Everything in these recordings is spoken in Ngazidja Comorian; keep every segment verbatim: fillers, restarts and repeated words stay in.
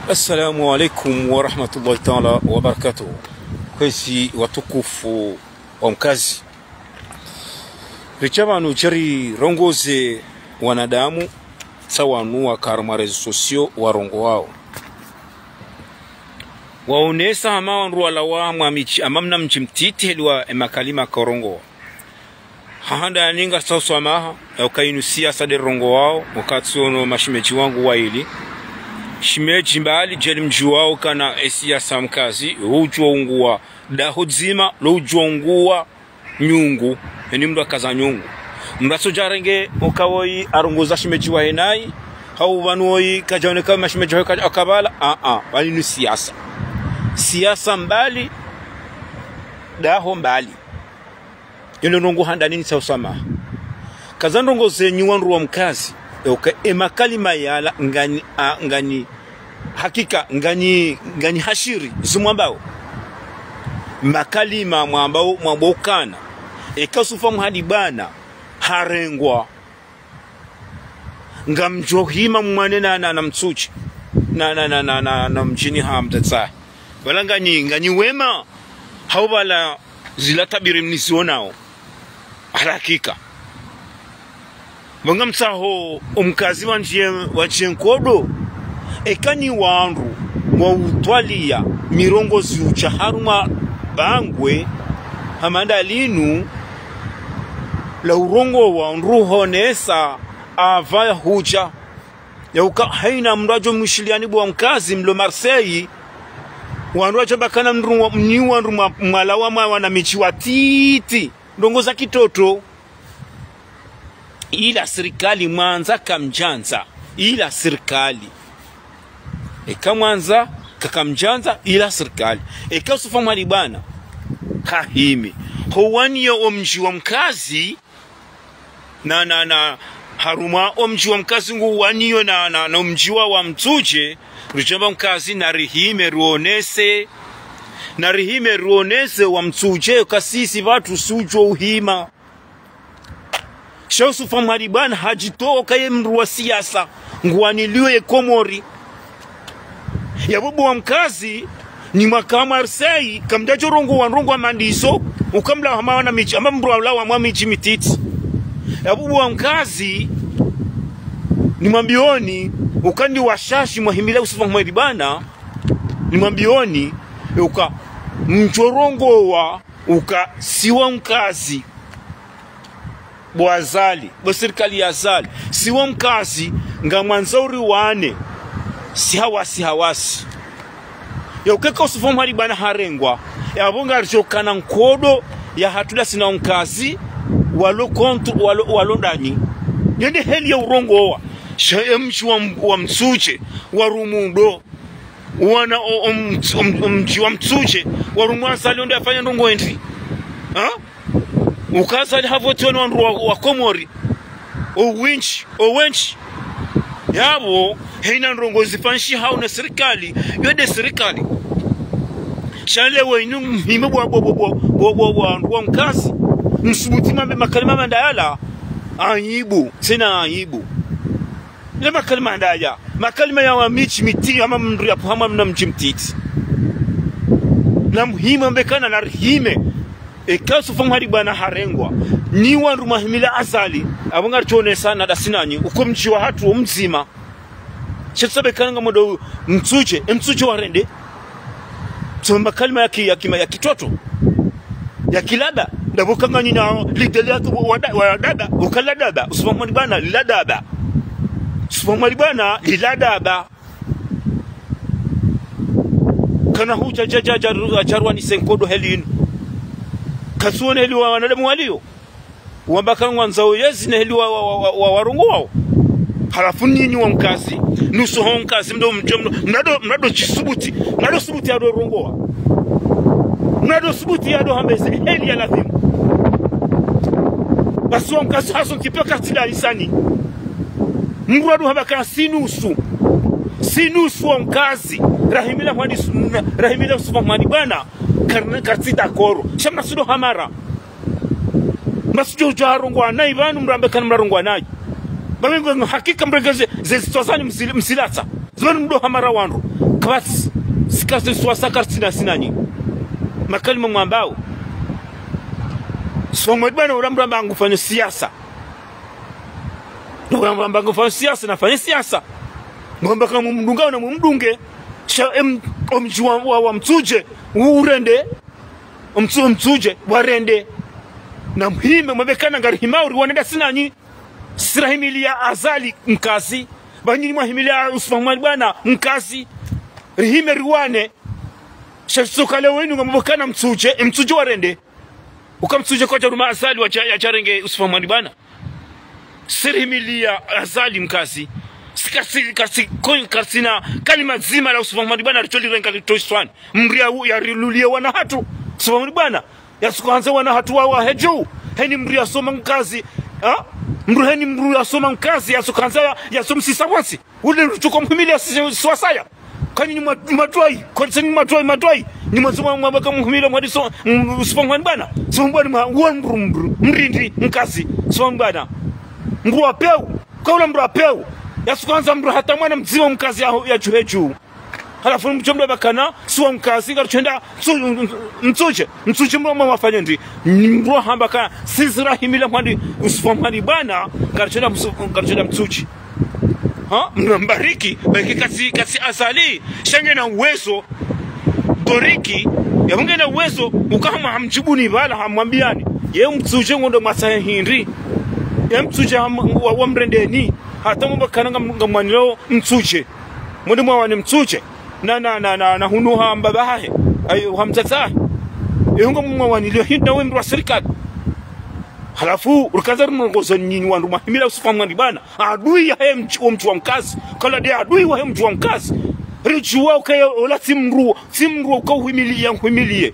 Assalamu alaikum wa rahmatullahi ta'ala wa barakatuh. Kwezi watukufu wa Mkazi. Ritsaha pvanu tsi rirongoze wanadamu, sa wanu wakao harumwa réseaux sociaux warongowao. Waonesa hama wandru walawa mwa midji, hama mna mdji mtiti heliwa emakalima karongowa. Hahanda yaninga sa uswamaha, ya uka inu siasa nde rirongowao, wakati ono mashemedji wangu waili. Shemedji mbali, djeli mdjuwao kana e siasa Mkazi, udjuwa unguwa daho dzima, lo udjuwa unguwa nyungu, eni mndru akaza nyungu. Mndru asodjarenge uka woyi arongoza shemedji wahe nayi, hau pvanu woyi kadjaoneka mashemedji wahe kadja-, akabala, a, a, pvanu inu siasa. Siasa mbali, daho mbali. Yinu ndrongoo handani nitsaha uswamaha. Kaza ndrongoo zenyu wandru wa Mkazi, e uka emakalima yala ngani, a, ngani, hakika ngani, ngani hashiri, zimwambao. Makalima mwambao, mwambao ukana. Eka Yusufa Muhadi bwana, harengwa. Ngamdjo hima mwane na, na, na Mtsudje. Na, na, na, na, na, na mdjini ha mdzadze. Pvala ngani, ngani wema. Hau pvala zila tabiri mnizionao. Ala hakika. Pvanga mtsaho omkazi wandjiye, wandjiye nkodo. Eka nyi wandru wa utwaliya mirongozi udja harumwa bangwe, hama nda linu, la urongowa wandru honesa apvaya hudja. Ya uka haina mndru adjo mwishiliyani bo wa Mkazi mlo Marseille. Wandru wadjo bakana mndru wa, mnyi wandru mwa, mwalawa mwa wana midji watiti. Ndrongoo za kitoto. Ila sirikali mwandza kamdjandza. Ila sirikali. Eka mwandza, ka kamdjandza, ila sirikali. Eka Yusufa Muhadi bwana. Hahimi. Howaniya omdji wa Mkazi. Na, na, na, harumwa omdji wa Mkazi nguwaniyo na, na, na omdji wa, wa Mtsudje, ridjamba Mkazi narihime ruonese, narihime ruonese wa Mtsudje, ka sisi pvatsu sudjo uhima. Sha Yusufa Muhadi bwana hadjitowa ka ye mndru wa siasa, nguwaniliyo ye Komori. Ya bo bo wa Mkazi, nyi mwaka Marseille, kamdjadjo rongowa ndrongoo wa mandiso, uka mlawa hama wana midji, hama mndru walawa mwa midji mititi. Ya bo bo wa Mkazi, nimwambiyoni, uka ndi washashi mwahimila Yusufa Muhadi bwana, nimwambiyoni, uka mdjo rongowa, uka si wa Mkazi. Bo Azali, bo sirikali ya Azali, si wa Mkazi, ngamwandzo uri wane, si hawasi hawasi. Ya uka eka Yusufa Muhadi bwana harengwa, ya bo ngaridjo kana nkodo, ya hatru nda sina wa Mkazi, walo kontru, walo, walo ndani. Yende heli ya urongowa, sha emdji wa, wa Mtsudje, wa rumundo. Wana o, o, m-, o, m-, omdji wa Mtsudje, warumwa Azali onde afanya ndrongoo endri. Ha? Uka Azali havotiwa ni wandru wa, wa Komori. Owendji, owendji. Ya bo, haina ndrongoo zifanyishihao na sirikali, yo nde sirikali. Sha leo inu mhime bo, bo, bo, wandru wa Mkazi. Msubuti mwambe makalima manda yala. Aibu, tsena aibu. Ile makalima ndaya, makalima ya wa midji mititi, hama mndru ya pvo hama mna mdji mtiti. Na muhimu mbekana narihime. Eka Yusufa Muhadi bwana harengwa. Nyi wandru mwahimila Azali, apvo ngaridjo onesa na nda sinanyi, uka omdji wa hatru omdzima. Sha tsi sa bekana ngamwendo Mtsudje, e Mtsudje warende. Tsomba kalima ya ki, ya ki, ya kitoto. Ya kilada. Nda bo ka nganyi na lideli ya tu wa da-, wa dada, uka la dada. Yusufa Muhadi bwana, lila dada. Yusufa Muhadi bwana, lila dada. Kana hudja, dja, dja, dja, dja, djarwa ni senkodo heli inu. Kasuone heli wa wanadamu waliyo. Wamba ka ngwandzao yezi ne heli wa, wa, wa, wa, wa, warongowao. Halafu nyinyi wa Mkazi, nusu ho Mkazi, mdo mdjo, mdo, mnado, mnado djisubuti, mnado subuti yado rongowa. Mnado subuti yado hamba eze heli ya ladhimu. Basi wa Mkazi haso nkipe kartsi nda lisani. Mndru ado hamba ka si nusu. Si nusu wa Mkazi. Rahimila Muhadi, Rahimila Yusufa Muhadi bwana. Karne kartsi d'accord. Sha mna sudo hamara. Masujo ujo harongowa nayi pvanu mrambe kana mrarongowa nayi. Pvanu ngo hakika mrengeze ze zitswa zanyu msili-, msilatsa. Zipvanu mdo hamara wandru. Pasi, sika si swasa kartsina sinanyi. Makalima mwambao. Usufa Muhamadi Bwana ula mdru amba ngufanyo siasa. Ula mdru amba ngufanyo siasa, nafanye siasa. Ngwamba kamumdunga, namumdunge. Sha em, omdji wa, wa, wa Mtsudje, urende. Omtsu-, Omtsudje, warende. Namhime, mwambe kana ngarihimao riwane nda sinanyi. Si rahimilia Azali mkazi. Ba nyinyi mwahimilia Usufa Muhamadi Bwana mkazi. Rihime riwane. Sha tsoka leo inu ngamwambo kana Mtsudje, e Mtsudje warende. Uka Mtsudje kwadjaruma Azali wadja, yadjarenge Usufa Muhamadi Bwana. Si rahimilia Azali mkazi. Sika si, kartsi, ko-, kartsina kalima dzima la Usufa Muhamadi Bwana ritso lirenga litowe siswani. Mdru ya, yarilulie wana hatru. Usufa Muhamadi Bwana. Yatsuka handza wana hatru wa, wahe dju. Heni mdru yasoma mkazi. Ha? Mdru heni mdru yasoma mkazi, yatsuka handza ya, yasomsisa wasi. Ule mdru tsuka mhimilia si, si wasaya. Kanyi ni ma-, matwai, kwa tsi ni matwai, matwai. Ni mwandzo mwa, mwabaka mhimilia Muhamadi so, m-, Usufa Muhamadi Bwana. So mbwana mwa, uwa mdru, mdru, mrindi, mkazi. Usufa Muhamadi Bwana. Mdru wa peu. Kaula mdru wa peu. Yatsuka handza mdru hata mwana mdzima mkazi ya, ya dju he dju. Halafu mdjo mdru amba kana, si wa mkazi, ngaritsoenda, Mtsu-, Mtsudje, Mtsudje mdru mwa mafanya ndi, mdru hamba kana, sisi rahimilia Muhamadi, Usufa Muhamadi Bwana, ngaritsoenda Mtsu-, ngaritsoenda Mtsudje. Ha? Mdru mbariki, beke katsi, katsi Azali, sha ngena uwezo, Doriki, ya ngena uwezo, uka hamwa hamdjibuni bala, hamwambiani, ye Mtsudje ngondo mwatsaha hindri, ye Mtsudje ham-, wa, wamrendeni, hata mwamba kana ngam-, ngamwanilio Mtsudje. Mwende mwawane Mtsudje. Na, na, na, na, na hunu ha mbaba hahe. Ayo, ha mdzadze hahe. Eyo ngamwawanilio hindri na we mdru wa sirikali. Halafu, rikandza rimrongozo nyinyi wandru mwahimila Usufa Muhamadi Bwana. Adui yahe mdji, wo mdji wa mkazi. Kala nde adui wahe mdji wa mkazi. Ridjuwa ukaya ola tsi mdru, tsi mdru uka uhimiliya, uhimiliye.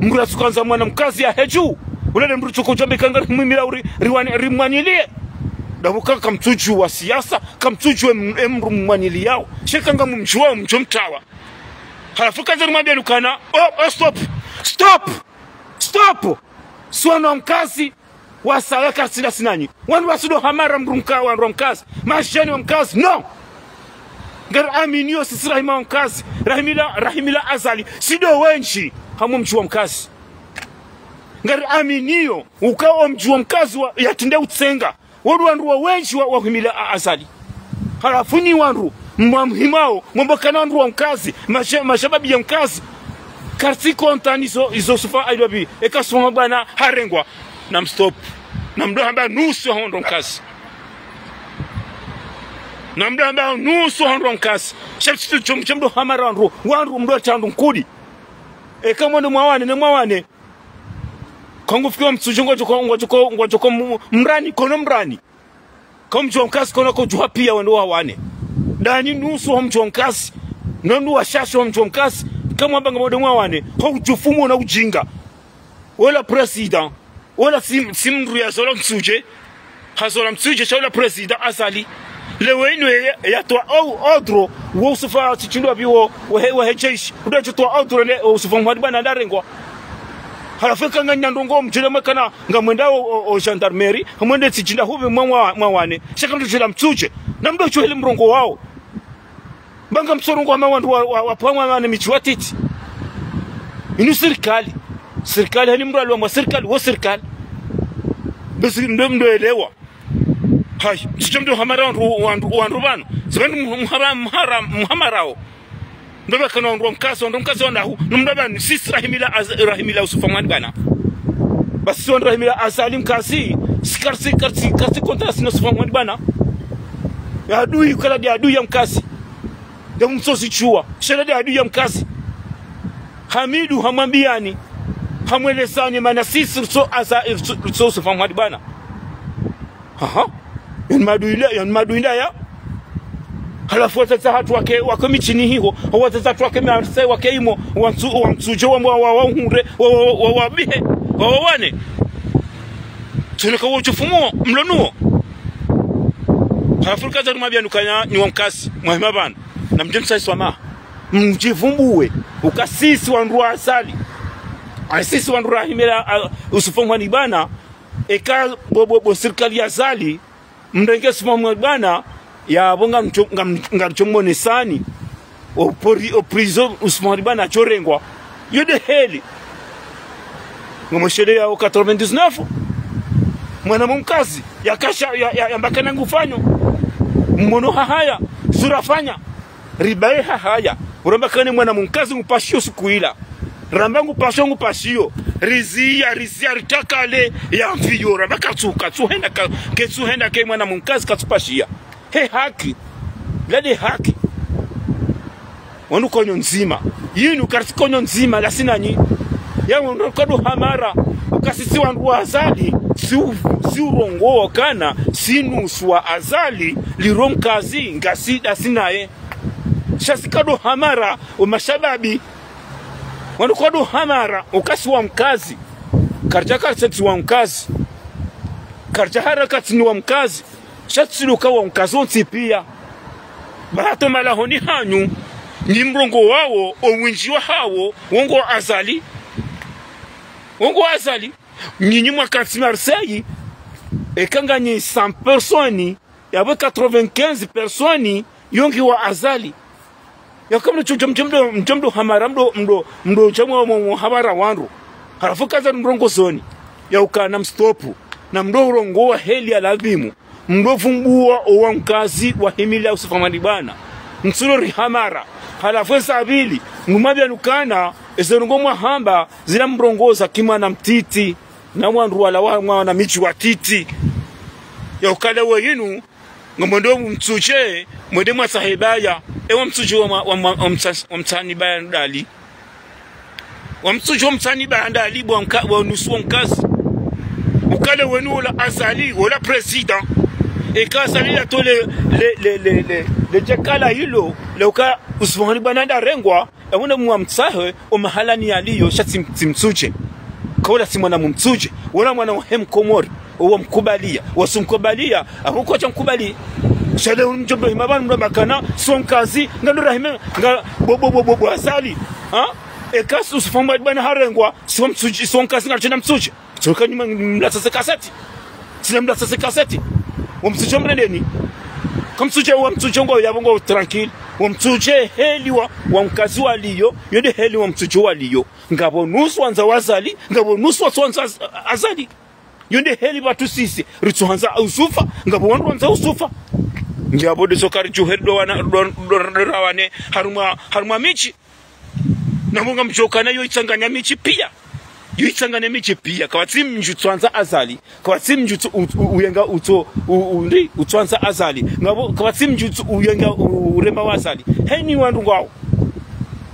Mdru yatsuka handza mwana mkazi yahe dju. Ula nde mdru tsuka udjamba ika ngarimhimila uri, riwani, rimwanilie. Ndapvo kaka kamtsudjuwa siasa, kamtsudjuwa em-, emdru mwaniliyao. Sha eka ngamumdjuwao mdjo mtrawa. Halafu kandza rimwambieni ukana, oh, oh, stop! Stop! Stop! Si wandru wa mkazi, wasaya kartsina sinanyi. Wandru wasi ndo hamara mdru mka-, wandru wa mkazi. Madjeni wa mkazi, no! Ngariaminio sisi rahima wa mkazi, rahimila, rahimila Azali. Si ndo wendji, hamwe mdji wa mkazi. Ngariaminio, ukao mdji wa mkazi wa, yatrende utsenga. Wo ndo wandru wa wendji wa, wahimila a-, Azali. Halafu nyi wandru, mwamhimao, mwamba kana wandru wa mkazi, masha-, mashababi ya mkazi. Kartsi konta nizo, izo Usufa ailwabi, eka Usufa Muhamadi Bwana harengwa, namstop. Namdo hamba nusu ha wandru wa mkazi. Namdo hamba nusu ha wandru wa mkazi. Sha msitu chom-, chomdo hamara wandru, wandru mdo tsandu nkudi. Eka mwende mwawane, ne mwawane. Kangu fikiwa Mtsudje ngwadjoko, ngwadjoko, ngwadjoko mu-, mrani, kono mrani. Ka mdji wa mkazi kono kodjuha piya wandru wawane. Ndani nusu ha mdji wa mkazi. Nandru washashi ha mdji wa mkazi. Kamwamba ngamwende mwawane. Ho udjufumu na ujinga. Wola président. Wola si, si mdru yazola Mtsudje. Hazola Mtsudje, sha wola président Azali. Leo inu ye, yatowa o-, ordre, wo Usufa tsi shindru wabi wo, wahe, wahe jeshi. Uda tsutowa ordre ne, wo Usufa Muhamadi Bwana ndarengwa. Halafu eka nganyandrongo mdjele mwekana, ngamwenda o, o, o gendarmerie, mwende tsi shindru hupvi mwa, mwa, mwawane. Sha kamdru djela Mtsudje. Namdo tsuhele mrongoo wao. Ba ngamsorongoa hama wandru wa, wa, wa pvwa mwawane midji wa titi. Inu sirikali. Sirikali hani mdru alwa mwa sirikali, wo sirikali. Basi ndo mdo elewa. Hayi, msitso mdo hamara wandru, wandru, wandru pvanu. Zibandi mhara, mhara, mhamarao. Ndo pvakana wandru wa mkazi, wandru wa mkazi wanahu. Namdo pvanu, sisi rahimila Az-, rahimila Usufa Muhamadi Bwana. Basi wandru rahimila Azali mkazi, si kartsi, kartsi, kartsi kontra sina Usufa Muhamadi Bwana. Ya adui, kala nde adui ya mkazi. Nde mtsozi djuwa. Sha nde adui ya mkazi. Hamidu hamwambiani. Hamwelezani mana sisi ritso Aza-, ritso, ritso Usufa Muhamadi Bwana. Aha. Yanu madui nda, yanu madui nda ya. Halafu wadzadze hatru wake, wake midjini hiho. Wadzadze hatru wake Marseille, wake imo. Wa Mtsu-, wa Mtsudje, wa, wa, wa, wa Uhunde, wa, wa, wa, wa Bihe, wa, wa wane. Tsuneka wo udjufumu wo, mlo nuwo. Halafu rikandza rimwambiani ukana nyi wa mkazi, mwahima pvanu. Namdje msayi swamaha. Mdjivumbuwe, uka sisi wandru wa Azali. Ayi sisi wandru rahimila, a, Usufa Muhamadi Bwana, eka bo, bo, bo sirikali ya Azali, mrenge Usufa Muhamadi Bwana, yapvo ngamdjo, ngam-, ngamdjo mwonesani. o pori-, o prison Usmani Bwana ngudjo rengwa. Yo nde heli. Ngo mwesheleya o quatre-vingt-dix-neuf. Mwana mkazi, yakasha, ya, ya, yamba kana ngufanyo. Mwono hahaya, zura fanya. Ribaye hahaya. Uramba kana mwana mkazi ngupashiyo suku ila. Ramba ngupashiyo, ngupashiyo. Riziya, riziya, ritakale, ya mfiyo. Ramba katsu, katsu henda, ka-, ketsu henda ke mwana mkazi katsu pashiya. He haki. Lade haki. Wanu konyo ndzima. Yinu kartsi konyo ndzima, lasi nanyi. Ya wanu kado hamara. Ukasisi wandru wa Azali. Si u-, si urongowa kana. Si nusu wa Azali. Liro mkazi. Ngasi dasi naye. Sha si kado hamara. O mashababi. Wanu kado hamara. Ukasi wa mkazi. Karja kartsi wa mkazi. Karja harakati ni wa mkazi. Sha tsi luka wa mkazi wontsi piya. Bahato malahoni hanyu, nyi mrongowawo, o windji wahawo, wo ngo Azali. Wo ngo Azali. Nyinyi mwakantsi Marseille, eka nganyi cent personnes, yapvo quatre-vingt-quinze personnes, yo ngi wa Azali. Yaka mdo cho-, cho-, cho-, mdo, mdo, mdo hamara, mdo, mdo, mdo chamwa mo, mo hamara wandru. Halafu kaza mrongo zoni. Ya ukana mstopu. Na mdo urongowa heli ya ladhimu. Mdo vumbuwa owa mkazi wa himila Yusufa Mwandibana. Mtsulo rihamara. Halafu esa pvili. Mumabia nukana, eze ndrongo mwahamba, zila mrongoza kimwana mtiti. Na wandru wala wa mwana midji watiti. Ya ukala we yinu, ngo mwendo mtsudje, mwende mwasahibaya, ewa mtsudje wa mwa-, wa mwa-, wa mtsa-, wa mtsani baya ndali. Wa mtsudje wa mtsani baya ndali, bwa mka-, bwa nusu wa mkazi. Ukale wenu wola Azali, wola président. Eka Azali la tole, le, le, le, le, le djekala hilo, le uka Usmani Bwana nda rengwa, Ewe mwa mtsahe, o mahalani yaliyo, sha tsi m-, tsi mtsudje. Kaula tsi mwana mtsudje, wala mwana wa he mkomori, owa mkubaliya, wasu mkubaliya, apvo kwacha mkubali. Sha le mdjombe hima pvanu mdo bakana, so mkazi, nga ndo rahime, nga bo, bo, bo, bo, bo Azali. Ha? Eka si Yusufa Mwandibana harengwa, so mtsudje, so mkazi nga tshena mtsudje. Tsoka nyuma mlatsa se kaseti. Tsina mlatsa se kaseti. Wa mtsudje mrendeni. Ka mtsudje, wa mtsudje ngo yapvo ngo tranquille. Wa mtsudje heli wa, wa mkazi waliyo. Yo nde heli wa mtsudje waliyo. Ngapvo nusu wandza wa Azali. Ngapvo nusu watsuwandza Az-, Azali. Yo nde heli pvatsu sisi. Ritsuhandza Yusufa. Ngapvo wandru wandza Yusufa. Ngapvo ndizo kari djuheri ndo wana, ndo, ndo, ndo rawane. Harumwa, harumwa midji. Na munga mdjokana yo itsanganya midji piya. Yo itsanganya midji piya. Kapvatsi mdji utsuwandza Azali. Kapvatsi mdji utsu-, u-, u-, uyenga utso-, u-, u-, ndi, utsuwandza Azali. Ngapvo, kapvatsi mdji utsu-, uyenga u-, urema wa Azali. Heni wandru ngwawo.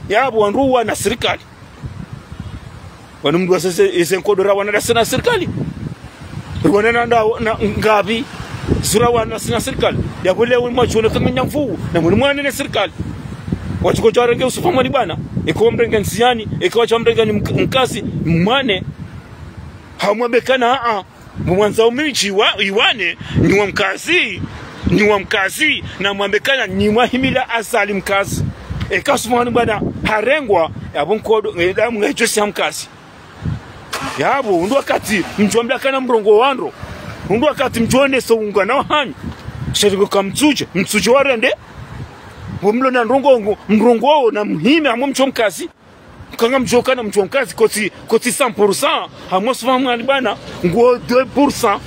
Yapvo wandru wana sirikali. Wanu mdru wasese, ese nkodo rawana dasi na sirikali. Rwana na, na, na ngapvi. Sura wana sina sirikali. Yapvo le wani mwadjone kanga nyamfu. Na mwani mwane ne sirikali. Watsuko djwarenge Yusufa Mwandibana. Eko wamrenge ndziani. Eko wadjwamrenge ni mk-, mkazi. Mwane. Hamwambe kana a. Mwandzo midji wa, iwane. Ni wa mkazi. Ni wa mkazi. Na mwambe kana ni mwahimila Azali mkazi. Eka Yusufa Mwandibana harengwa. Yapvo nkodo. Nge damu nge djosi ya mkazi. Yapvo, undru wakati mdjwambe kana mrongo wandro. Undru wakati mdjwone so ungana wahanyu. Sha ringo ka mtsudje, mtsudje warende. Bo mlo na ndrongo ngo, mrongo wo na muhime hamwe mdjo mkazi. Kanga mdjokana mdjo mkazi kotsi, kotsi cent pour cent. Hamwe Yusufa Mwandibana, ngo deux pour cent.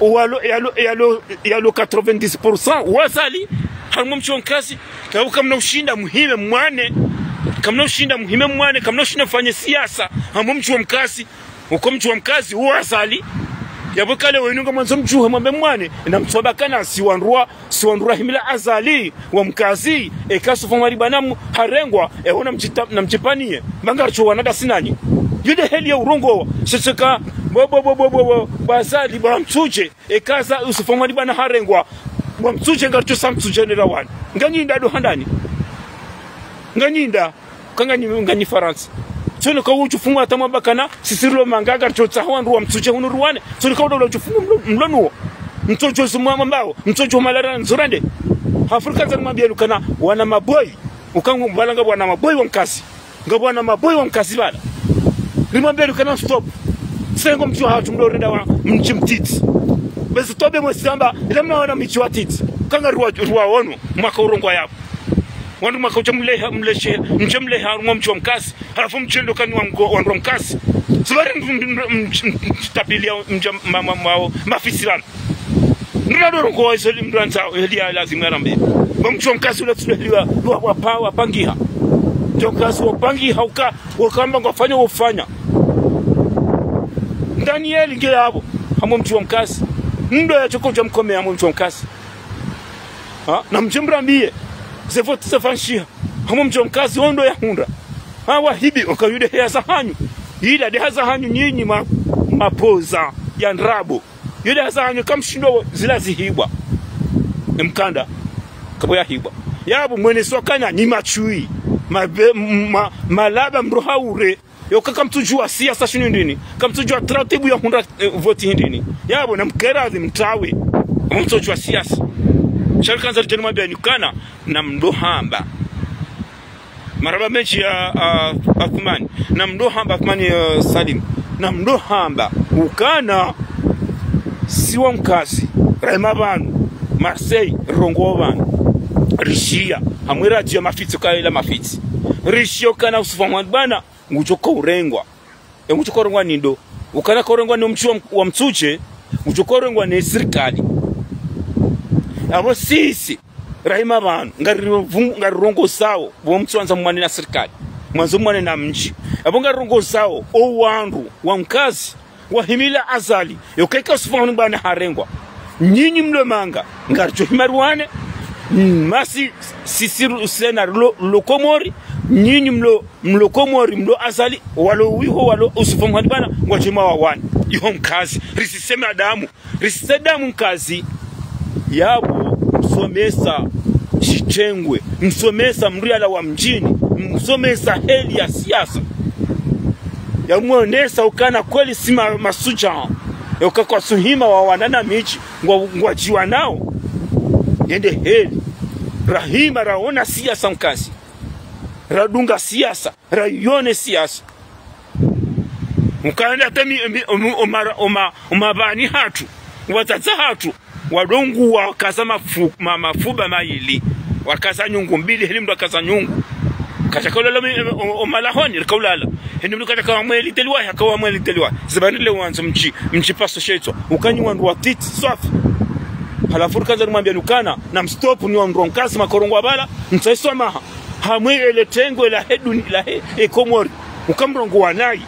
Owalo, yalo, yalo, yalo quatre-vingt-dix pour cent. Wa Azali, hamwe mdjo mkazi. Yapvo kamna ushinda muhime mwane. Kamna ushinda muhime mwane. Kamna ushinda mfanye siasa. Hamwe mdjo mkazi. Uko mdji wa mkazi, uwo Azali. Yapvo kale wenu nga mwandzo mdjuhe mwambe mwane, na mtswaba kana si wandru wa, si wandru rahimila Azali, wa mkazi, eka Yusufa Mwandibana mu-, harengwa, ewo na mdjita-, na mdjipvaniye, mba ngaritso wana dasi nanyi. Yo nde heli ya urongowa, shetseka, bo, bo, bo Azali, bo mtsudje, eka za Yusufa Mwandibana harengwa, bo mtsudje ngaritso sa mtsudje nera wani. Nganyi nda ndo handani. Nganyi nda. Kanga nyi, nganyi Farantsa. Tsono ka udjufungu hata mwabakana, sisi rilo manga, ngaritso tsaha wandru wa mtsudje hunu ruwane. Tsono ka uda ula udjufungu mlo, mlo nuwo. Mtsudje zumwa mambao, mtsudje malara nzurande. Afrika ndzani mwambie lukana, wana maboy. Ukangu mbala nga wana maboy wa mkazi. Nga wana maboy wa mkazi bala. Rimwambie lukana stop. Sengo mdji wahatru mdo renda wa mdji mtiti. Bezi tobe mwe samba, ila mna wana midji watiti. Kanga ruwa, ruwa ono, mwaka urongowa yapvo. Wandru mwaka udja mleha, mleshe, mdje mleha harumwa mdji wa Mkazi. Halafu mdje ndo kani wa mko-, wandru wa Mkazi. Sibari mtapiliya mdja ma, ma, ma, mafisirano. Nduna ndrongo wa izo li mdru andza, heli ya lazimu yarambe. Ba mdji wa Mkazi ula tsulo heli wa, wa, wa pa, wapangiha. Mdji wa Mkazi wapangiha, uka, wakamba ngwafanya, wafanya. Ndani yeli nge yapvo, hamwe mdji wa Mkazi. Ndo ya tsoka udja mkome hamwe mdji wa Mkazi. Ha? Na mdje mrambiye. Ze voti zafanshiha. Hamwe mdji wa Mkazi, ondo ya hundra. Ha, wahibi, uka yude heya zahanyu. Ila de haza hanyu nyinyi ma, mapoza ya ndrabo. Yude haza hanyu kamshindo zila zihibwa. Mkanda. Kapvo yahibwa. Yapvo mwene swakana ni machui. Mabe, ma, malaba mdru haure. Yoka kamtsudjuwa siasa shinu ndrini. Kamtsudjuwa taratibu ya hundra, eh, voti hindrini. Yapvo na mkeradhi mtawe. Kamtsudjuwa siasa. Sha rikandza ridjeni mabeni kana na mdru hamba. Marahaba mendji ya, ah, Athumani. Na mdru hamba Athumani, eh, Salim. Na mdru hamba ukana si wa Mkazi. Rahima pvanu. Marseille, rongowa pvanu. Rishiya. Hamwe radio ya mafitsi, uka ila mafitsi. Rishiya ukana Yusufu Muhammad Bwana. Ngudjo ka urengwa. E ngudjo ka urengwa ni ndo. Ukana ka urengwa ni mdji wa, wa Mtsudje, ngudjo ka urengwa ni sirikali. Apvo sisi, Rahima pvanu, ngari vung-, ngari rongozao, pvo mtsuandza mwane na sirikali. Mwandzo mwane na mdji. Apvo ngari rongozao, o wandru, wa Mkazi, wahimila Azali, yoka ika Yusufu Muhammad Bwana harengwa. Nyinyi mlo manga, ngaridjo hima riwane, mm, masi sisi ru-, sena lo, lo Komori, nyinyi mlo, mlo Komori, mlo Azali, walo wiho, walo Yusufu Muhammad Bwana, ngwadjema wawane. Iho Mkazi, risiseme adamu, risise damu Mkazi. Yapvo, msomesa shitengwe, msomesa mriala wa mdjini, msomesa heli ya siasa. Yamwonesa ukana kweli si ma, masudja. Yoka kwatsuhima wawane na midji, ngwa, ngwadjiwanao. Yende heli. Rahima raona siasa Mkazi. Radunga siasa. Rayone siasa. Mkaenda temi, emi, omu, omara, oma, omabani hatru. Wadzadze hatru. Wadungu wakaza mafu-, ma, mafuba mayili. Wakaza nyungu mbili, heli mdru akaza nyungu. Kadjaka ulala mi, o, o, omalahoni, rika ulala. Heni mdru kadjaka wa mweli teliwa, haka wa mweli teliwa. Zibani le wandzo mdji, mdji paso shetso. Uka nyi wandru watiti, swafi. Halafu rikandza rimwambia ukana, na mstop ni wandru wa Mkazi makorongo wa bala, mtsaiswa maha. Hamwe ele tengwe lahe duni, lahe, e Komori. Uka mrongowa nayi.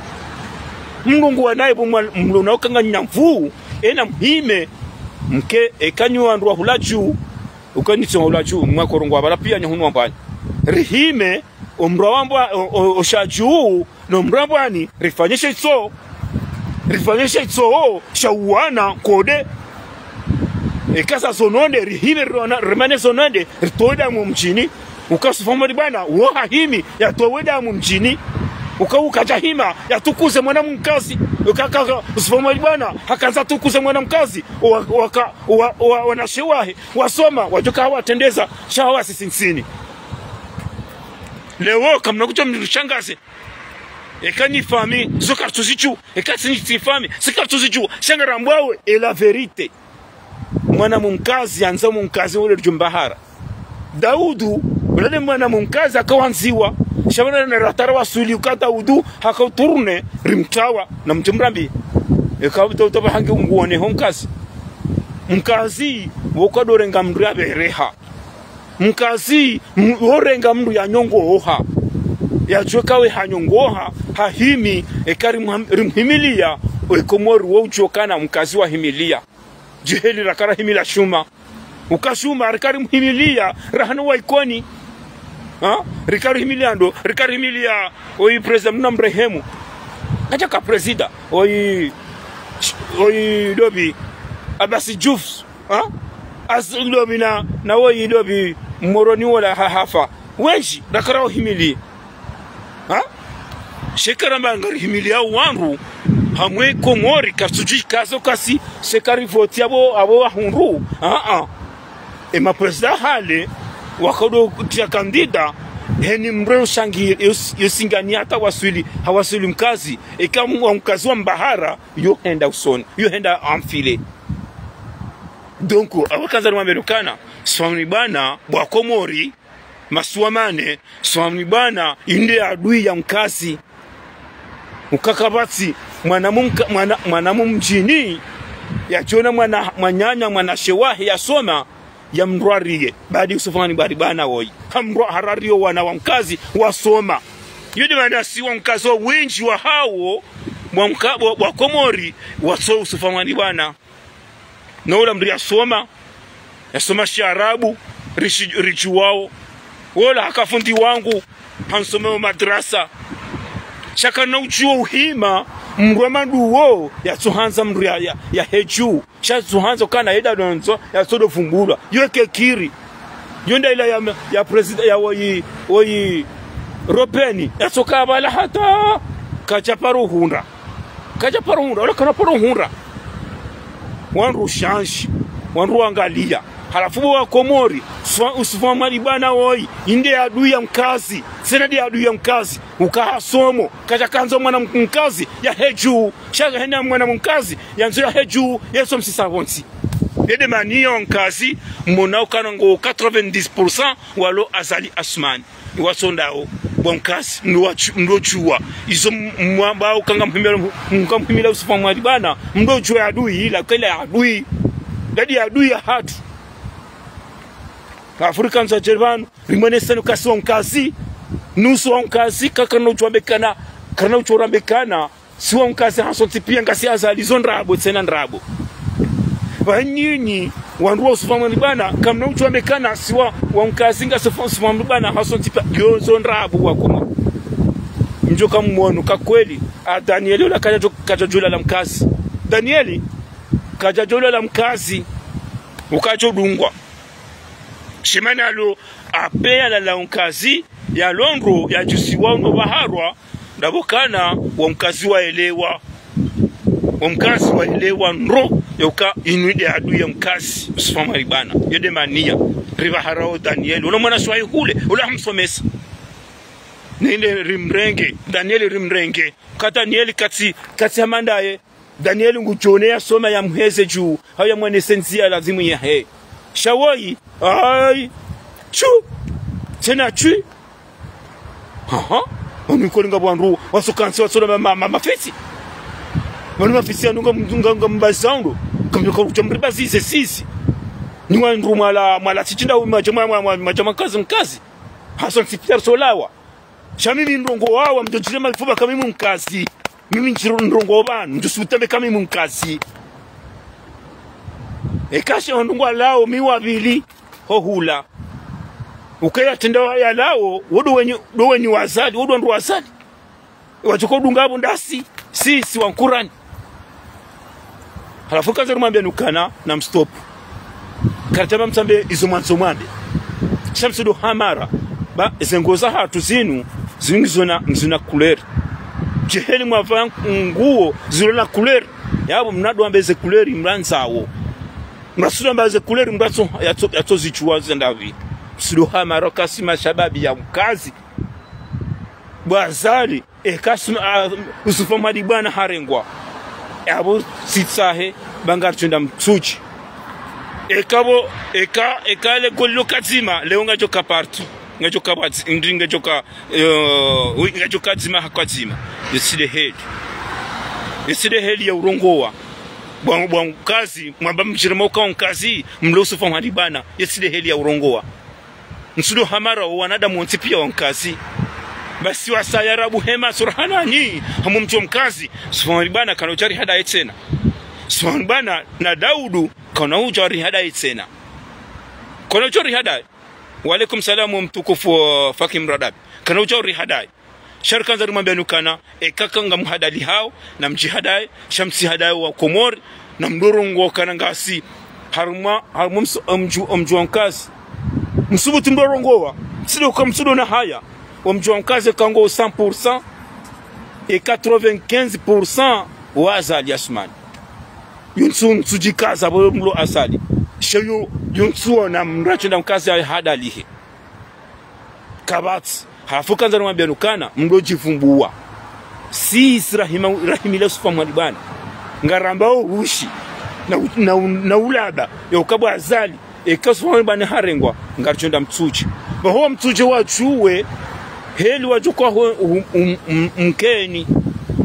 Mrongowa nayi pvo mwa, mlo na ukanga nyamvu, ena mhime, mke, eka nyi wandru wa hula dju, uka nyi tsi wa hula dju, mwa korongo wa bala pia nyi hunu wa mbwani. Rihime, omdru wa mbwa, o, o, o sha dju, no mdru wa mbwani, rifanyishe itso, rifanyishe itso, sha uwana, kode. Eka za zononde, rihime, rona, rimane zononde, ritowe damu mdjini. Uka Yusufu Muhammad Bwana, wo hahimi, yatowe damu mdjini. Uka ukadja hima, yatukuze mwana Mkazi. Uka, ka, ka, Yusufu Muhammad Bwana, hakandza tukuze mwana Mkazi. Wa, waka, wa, wa, wanashe wahe, wasoma, wadjoka hawatrendeza, sha hawasisi ntsini. Leo, kamna kudja mrishangaze. Eka ni fami, zo kartuzidju. Eka tsi ni tsi fami, si kartuzidju. Sha ngarambwawe, e la vérité. Mwana Mkazi, andza Mkazi, ule djumba hara. Daudu, ule mwana Mkazi, haka wandziwa. Sha wana na ratara wasuli uka Daudu, haka uturne, rimtawa, na mdji mrambi. Eka uta, uta bahangi unguone ho Mkazi. Mkazi, woka dorenga mdru ya bereha. Mkazi, m-, worenga mdru ya nyongoha. Ya djuwe kawe ha nyongoha, hahimi, eka rimham-, rimhimilia, o e Komori wo udjuwa ukana Mkazi wahimilia. Djiheli rakara himila Shuma. Uka Shuma, rikari mhimilia, rahana wa Ikoni. Ha? Rikari himilia ndo, rikari himilia, oyi président mna mrehemu. Kadjaka président, oyi, oyi dobi, Abasi Djouf. Ha? Asi ndo pvi na, na woyi ndo pvi Moroni wola ha, hafa. Wendji, rakara wahimili. Ha? Sha eka ramba ngarihimili ya wandru, hamwe Komori, katsudji kazo kasi, sha eka rivoti apvo, apvo wahundru. Ha, ha. E maprésident hale, wakodo tia candidat, heni mdru ushangi, yos-, yosingani hata waswili, hawaswili Mkazi, eka mwa Mkazi wa mbahara, yo henda usoni, yo henda enfilé. Donc, apvo kandza rimwambie ukana, swami bwana, bwa Komori, Masiwa mane, Usufwani Bwana, inde adui ya mkazi. Ukaka basi, mwana mumka-, mwana, mwana mumdjini, yatsiona mwana, mwananya, mwanashe wahe yasoma, yamrwariye. Badi Usufwani Bwana woyi. Hamrwa harariyo wana wa mkazi wasoma. Yo nde mana si wa mkazi wo wendji wahawo, wa mka-, wa, wa Komori, watso Usufwani Bwana. Na ola mndru yasoma, yasoma shiarabu, rishi-, ridjuwao. Ola haka fundi wangu, hansomeo madrasa. Sha kana udjuwa uhima, mndru wa maduwo, yatsuhandza mndru ya, ya, ya hedju. Sha tsuhandza kana yeda donzo, yatsodo fumbulwa. Yo kekiri. Yo nda ila ya, ya prezida, ya woyi, woyi Ropeni. Yatsoka bala hata, kadja paro hundra. Kadja paro hundra, ola kana paro hundra. Wandru shanshi, wandru wangaliya. Halafu bo wa Komori, Usufwa-, Usufwani Bwana woyi, inde adui ya mkazi, tsena nde adui ya mkazi, uka hasomo, kadja kandzo mwana m-, mkazi, ya hedju, sha kahenda mwana mkazi, yandzo ya hedju, yeso msisa pvontsi. Yo nde mana ya mkazi, mona ukana ngo quatre-vingt-dix pour cent walo Azali Assoumani. Iwasondawo, bo mkazi, mndru wa chu-, mndru djuwa. Izo m-, mwamba ukanga mhimila, mka mhimila Usufwani Bwana, mndru djuwa adui, ila kela adui. Nde adui ya hatru. Afrika nza djeribanu, rimwene sanu kasi wa mkazi, nusu wa mkazi, kakana udjuwa mbekana, kana udjuwa mbekana, si wa mkazi hasontsi piya ngasi Azali zo ndrabo, tsena ndrabo. Ba nyinyi, wandru wa Usufwani Bwana, kamna udjuwa mbekana, si wa, wa mkazi ngasi Usufwani Bwana hasontsi piya, yo zo ndrabo wa Komori. Mdjoka mwono, ka kweli, a Danieli ola kadja djo-, kadja djolala mkazi. Danieli, kadja djolala mkazi, ukadjo dungwa. Shimana lo, ape yalala mkazi, yalondro, yadjusiwa ndo baharwa, ndapvo kana, wa mkazi waelewa. Wa mkazi waelewa ndro, yoka inu nde adui ya mkazi, Usufwani Bwana. Yo nde mana ya, ribaharao Danieli. Ola mwana swahihule, ola hamsomesa. Ninde rimrenge, Danieli rimrenge. Ka Danieli katsi, katsi hamandaye. Danieli ngudjone yasoma yamheze dju, hau yamwonese ndziya lazimu yahe. Sha woyi, ayi, tshu, tsena tshu. Haha, wanu ikolinga wandru, wasokantsi wasona ma, ma, ma, mafitsi. Wanu mafitsi yanu nga, nga, nga mbazi zaundru, kamdjoka kudja mribazize sisi. Ni wandru mwala, mwala tsitsinda madja mwa, mwa, mwa, madja mkazi mkazi. Hasontsi piya risolawa. Sha mimi ndrongowawo, mdjodjire malifuba ka mimi mkazi. Mimi ndjiro ndrongowawo pvanu, mdjosubutu mbe ka mimi mkazi. Eka sha ndrongowawo, mi wa pvili, ho hula. Uke yatrenda wa yalawo, wo ndo wenyi, ndo wenyi wa Azali, wo ndo wandru wa Azali. Wadjoko dunga apvo ndasi, si, si wa nkurani. Halafu kandza rimwambiya nukana, namstop. Karitamba mtsambe izo mwandzo mwambe. Sha msudo hamara. Ba, ze nguo zahatru zinu, zinu ngizona, ngizona couleur. Djeheli mwapva nguo, zilona couleur. Yapvo mnadowambe ze couleur, mrandzawo. Mrasudo wambe ze couleur, mratso, yatso, yatso zidjuwa zendapvi. Msudo hamara, kasi mashababi ya mkazi. Bo Azali. Eka suna, a, Usufwani Bwana harengwa. Yapvo tsitsahe, ba ngaritsoenda Mitsudje. Eka bo, eka, eka le goli lo kadzima, leo ngadjoka partout. Ngadjoka bwadzi, ndi ngadjoka, eh, oui, ngadjoka dzima ha kwadzima. Yo tsi nde heli. Yo tsi nde heli ya urongowa. Bwa, bwa mkazi, mwamba mdjire mauka mkazi, mlo Usufwani Bwana. Yo tsi nde heli ya urongowa. Msudo hamara wo wanadamu wontsi piya wa mkazi. Basi wasayarabu hema surahana nyi, hamu mdjo mkazi. Usufwani Bwana kana udjari hadaye tsena. Usufwani Bwana na Daudu kana udjari hadaye tsena. Kana udjari hadaye. Wa alaikum salam wa mtukufu wa Fakim Radabi. Kana udjari hadaye. Sha rikandza rimwambiya nukana, eka ka ngamhadalihao, namdjihadaye, sha mtsihadaye wa Komori, namdorongowa kana ngasi, harumwa, harumwa msu-, omdju, omdju wa mkazi. Msubutu mdorongowa, msudo ka msudo na haya, omdju wa mkazi ka ngo cent pour cent, e quatre-vingt-quinze pour cent wa Azali Assoumani. Yuntsu, ntsu djikaza, bo mlo Azali. Sha yo, yuntsu wona mndru atsenda mkazi ahadalihe. Kapvatsi. Halafu kandza rimwambiya nukana, mdo djivumbuwa. Si isi rahima, rahimila Usufwani Bwana. Ngarambao ushi. Na u-, na u-, na ulaba. Yauka bo Azali. Eka Usufwani Bwana harengwa. Ngaritsoenda Mitsudje. Pvaho wa Mtsudje wadjuwe, heli wadjo kwa ho, um, um, um, mkeni.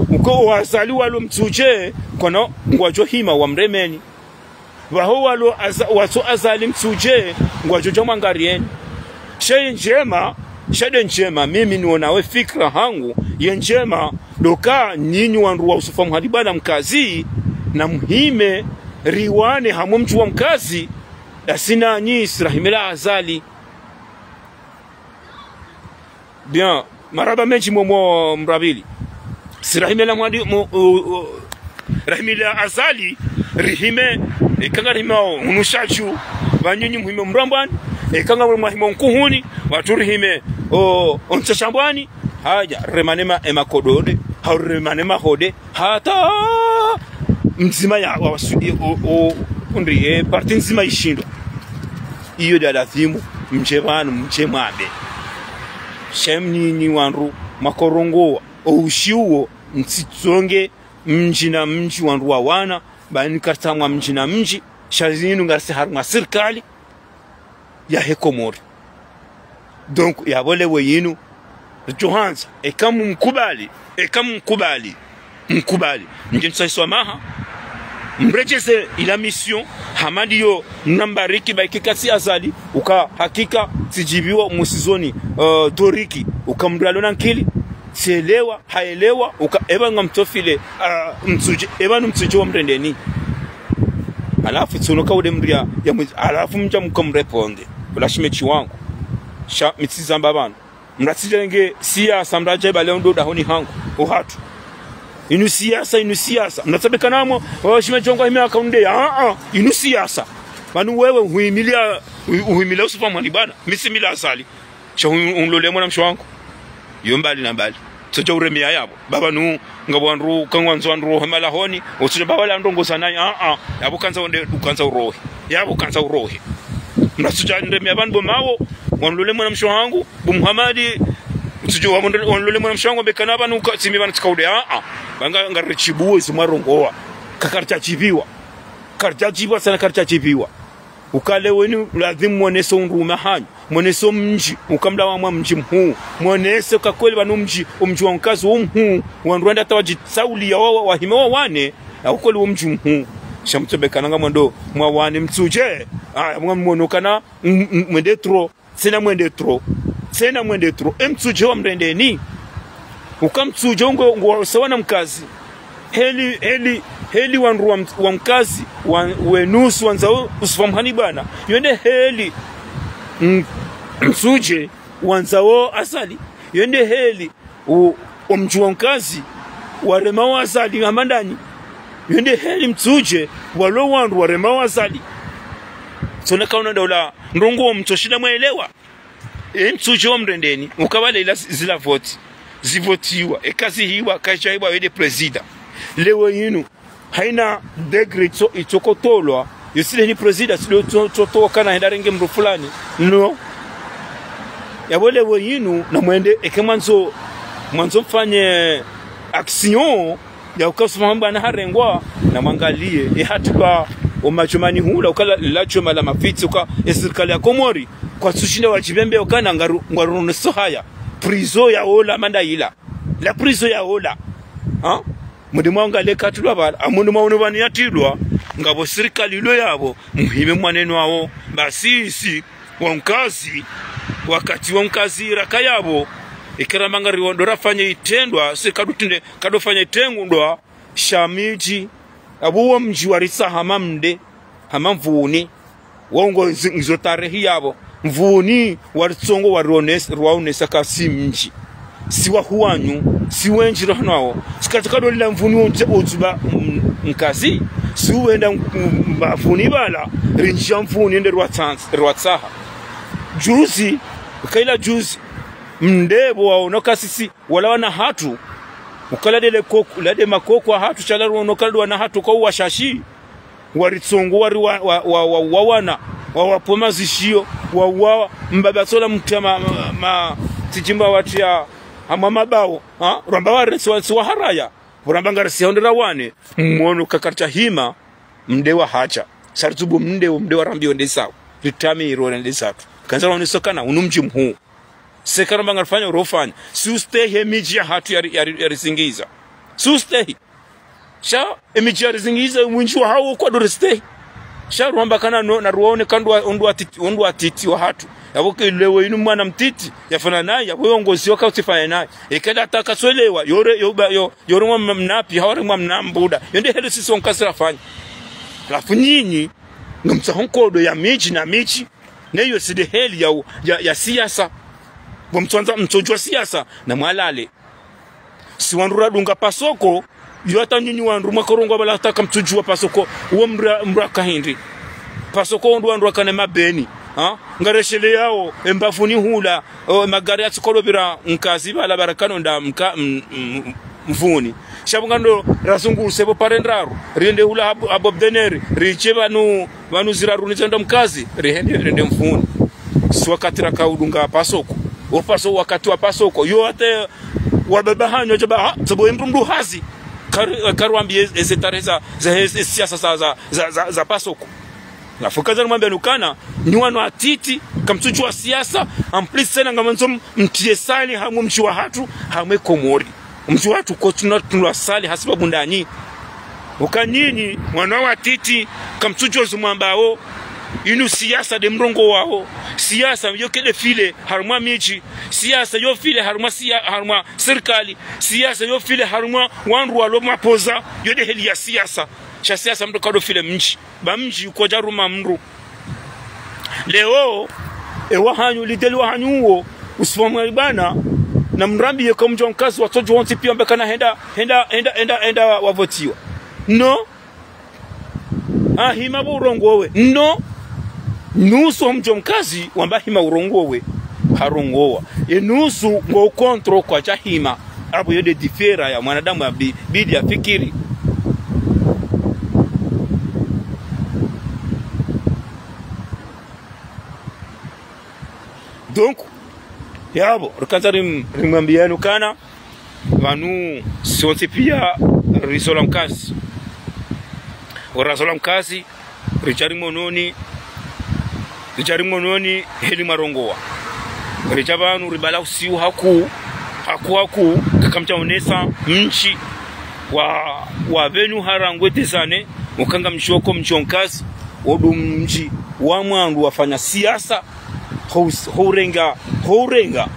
Uko wazali walo Mtsudje, kwana ngwadjo hima wamremeni. Pvaho walo aza, watso azali Mtsudje, ngwadjo dja mwangarieni. Sha ye ndjema, sha nde ndjema, mimi nionawe fikira hangu, ye ndjema, ndo uka nyinyi wandru wa Yusufa Muhadibana mkazi, na muhime, riwane hamwe mdji wa mkazi, ndasi nanyi, sirahime la Azali. Bien, marahaba mendji mo, mo mrapvili. Sirahime la mwadi, mo, o, o, rahime la Azali, rihime, eka ngarihimao hunu Shadju, pvanyinyi muhime Mrambwani, eka ngamwahimao Nkuhuni, watsu rihime, o, o Ntsashambwani, hadja, remane ma, e makodode, hau remane mahode, hata mdzima ya, wa, wa, o, o, undri, e, parti ndzima ishindwa. Iyo nde ya lazimu, mdje pvanu, mdje mwambe. Sha nyinyi wandru, mwakorongowa, o ushi uwo, mtsitsonge, mdji na mdji wandru wawana, ba nyi kartsamwa mdji na mdji, sha zinu ngarisi harumwa sirikali, yahe Komori. Donc, yapvo leo yinu, ridjo handza, eka mumkubali, eka mumkubali, mkubali. Mdje ntsahiswa maha, mredjeze ila mission, hama ndiyo mnambariki ba ikika tsi Azali, uka hakika tsidjibiwa musizoni, uh, doriki, uka mndru yalo na nkili, tsielewa, haelewa, uka eba ngamtsofile, ah, Mtsudje, eba nu Mtsudje wa mrendeni. Halafu tsono ka ude mria ya mwizi, halafu mdja mka mreponde. Ula shimetshi wangu. Sha mitsi zamba pvanu. Mratsidjenge siasa mradja iba leo ndo dahoni hangu. Ohatru. Inu siasa, inu siasa. Mratsabeka namwo, wa shimetshi wangu hime akaunde. Ah, ah, inu siasa. Pvanu wewe uhimilia, uhimilia Yusufa Muhadibana. Mitsi mila Azali. Sha un-, unlole mwana mshe wangu. Yo mbali na mbali. Tsodja uremea yapvo. Baba nu, ngapvo wandru, kangwandzo wandru, hema lahoni. Utsodja baba la ndrongo za nayi. Ah, ah. Yapvo kandza wende, ukandza urohe. Yapvo kandza urohe. Mratsodja nremea pvanu bo mawo. Wanlole mwana mshe wangu. Bo Muhamadi. Utsodja wa mndre-, wanlole mwana mshe wangu. Bekana pvanu ka, tsimi pvanu tsikaude. Ah, ah. Banga ngarichibuwe zimwarongowa. Kakaritsha chiviwa. Karitsha chiviwa sana karitsha chiviwa. Uka leo yinu lazimu mwonese undru mahanyu, mwonese omdji, uka mla wa mwa mdji mhuu, mwonese uka kweli pvanu mdji, omdji wa mkazi wo mhuu, wandru wende hata wadjitsaulia wa, wa, wahime wawane, ya ukweli wo mdji mhuu. Sha mtsobeka nanga mwendo, mwawane Mtsudje, ah, mwa mwono kana, m-, m-, mwende trop, tsena mwende trop, tsena mwende trop, e Mtsudje wa mrendeni, uka Mtsudje ngo, ngo sawa na mkazi. Heli, heli, heli wandru wa mt-, wa mkazi, wa, wenusu wandzao Yusufa Muhadibana. Yo nde heli, m-, Mtsudje wandzao Azali. Yo nde heli, u, omdji wa mkazi, waremao Azali hama ndanyi. Yo nde heli Mtsudje, walo wandru waremao Azali. Tsona kauna ndaula, ndrongo mtsoshinda mwaelewa. E Mtsudje wa mrendeni, uka pvale ila zi-, zila voti. Zivotiwa, eka zihiwa, kazidjahiwa, yende prezida. Leo yinu, haina degré itso, itso kotolwa, yo tsi nde ni prezida, tsi nde tso, tso toka na henda renge mndru fulani. No. Yapvo leo yinu, na mwende, eke mwandzo, mwandzo mfanye action, ya uka Yusufa Muhadibana harengwa, na mwangalie, e hatrilwa omadjomani hula, uka la, la djoma la mafitsi, uka e sirikali ya Komori, kwatsushinda wadjipvembe, uka na ngaru, ngwaru noso haya. Prison ya ola manda ila. La prison ya ola. Ha? Mudi mwangalie katrilwa pvala, amudi mwaono pvanu yatrilwa, ngapvo sirikali ilo yapvo, muhime mwanenu wawo, basi isi, wa mkazi, wakati wa mkazi raka yapvo, ikiramba ngari ndo rafanye itrendwa, si kadutinde, kadofanye itrendwa, sha midji, apvo wo mdji waritsaha hama mde, hama Mvuni, wongo nzi-, ngizo tarehi yapvo, Mvuni, waritsongo warionesa, rwaonesa ka si mdji. Si wahuwanyu, si wendji rohanawo, si katika dolila Mvuni wonje uzuba, m-, mkazi, si uwenda m-, m-, Mvuni pvala, rindjia Mvuni nde rwatsanz-, rwatsaha. Juzi, kaila juzi, mde pvo waono ka sisi, wala wana hatru, uka la nde le koko, la nde makoko ya hatru, sha la rwono ka la nde wana hatru kwa uwashashi, waritsongo, wari wa, wa, wa, wa, wa wana, wa, wapvoma zishiyo, wa, wa, mbaba tsola mtia ma, ma, ma, tijimba watia, hama mabao, ha? Rwamba waresi wa, si waharaya, pvo ramba ngarisi hondera wane, mwono kakaritsha hima, mde wa hacha, sha ritsubu mde, mde wa rambi onde sawa, ritami irore nde satru. Kandza raoneso kana unu mdji mhuu. Seka ramba ngarifanya urofanya. Si ustehi emidji yahatru yari, yari, yarizingiza. Si ustehi. Sha, emidji yarizingiza, mwindji wahawo kwadjoristehi. Sha, rwamba kana no, na ruwaone kandru wa, ondru watiti, ondru watiti wahatru. Yapvo ke leo inu mwana mtiti, yafanya nayi, yapvo yongozi waka utsifanya nayi. Ekada ataka swelewa, yore, yoba, yo, yore mwa mnapi, haware mwa mnambuda. Yo nde heli sisi wankazi rafanya. Halafu nyinyi, ngamtsaho nkodo ya midji na midji, neyo si nde heli ya, ya, ya siasa. Bo mtsondza, mtsodjuwa siasa, na mwalale. Si wandru radunga pasoko, yo hata nyinyi wandru mwakorongowa bala hata kamtsudjuwa pasoko, uwo mra, mra kahindri. Pasoko ondru wandru wakane mabeni, ha? Ngaresheleyao, embavuni hula, o, magari yatsikolopvira Mkazi bala barakano nda mka, m, m, Mvuni. Sha pvo ngando razunguluse pvo pare ndraru, riende hula habo, habo bdeneri, ridje pvanu, pvanu ziraru nizenda Mkazi, rihende, rende Mvuni. Si wakati raka udunga pasoko. O pasoko, wakati wa pasoko. Yo hata wababa hanyu, djaba, ha, tsabo emdru mdru hazi. Kar-, karwambi eze, eze tarehi za, za, eze siasa za, za, za, za, za pasoko. Halafu kandza nimwambieni ukana, nyi wanu watiti, kamtsudjuwa siasa, en plus tsena ngamwandzo m-, mtriye sali harumwa mdji wahatru, harumwa Komori. Mdji wahatru kotsuna tunwa sali hasibabu ndanyi. Uka nyinyi, wanu watiti, kamtsudjuwa zo mwambao, inu siasa nde mrongowao, siasa yo ke nde file harumwa midji, siasa yo file harumwa sia-, harumwa sirikali, siasa yo file harumwa wandru walo mapoza, yo nde heli ya siasa. Sha siasa mdru kadjofile mdji. Ba mdji kwadjaruma mdru. Leo, ewahanyu, lideli wahanyu uwo, Usufu Mwalibana, na mrambiye ka mdji wa Mkazi watsodjuwa wontsi piya wambe kana henda, henda, henda, henda, henda wavotiwa. No. Ahima pvo urongowe. No. Nusu wa mdji wa Mkazi, wamba hima urongowe. Harongowa. Enusu ngo contre kwadjahima. Apvo yo nde différence ya mwanadamu ya bi-, bidi ya fikiri. Donc, yapvo, rikandza rim-, rimwambieni ukana, pvanu, si wontsi piya, rizola Mkazi. Orazola Mkazi, ridja rimononi, ridja rimononi heli mwarongowa. Ridja pvanu ribala usiu haku, haku haku, kakamtsaonesa mdji wa, wa pvenu harangwe tezane, ukanga mdji woko mdji wa Mkazi, wo ndo mdji wa mwandru wafanya siasa, ho-, hourenga, hourenga,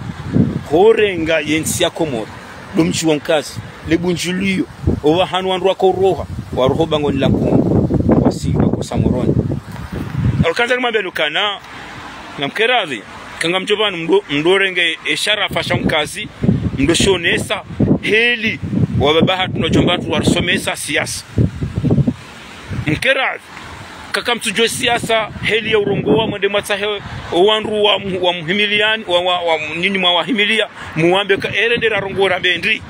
hourenga yentsi ya Komori. Ndo mdji wa Mkazi, le bundjiliyo, opvahanu wandru wakoroha, waroho bangoni la Kongo, wasi wakosa Moroni. Alokandza nimwambieni ukana, namkeradhi, kanga mdjo pvanu mdo, mdorenge esharafa sha Mkazi, mdoshonesa, heli, wababa hatru na wadjomba hatru warisomesa siasa. Mkeradhi, kakamtsudjuwa siasa, heli ya urongowa, mwende mwatsahe, owandru wa mu-, wa muhimiliyani, wa, wa, wa mu-, nyinyi mwawahimiliya, muwambe ka ere nde rarongowa rambe ndri.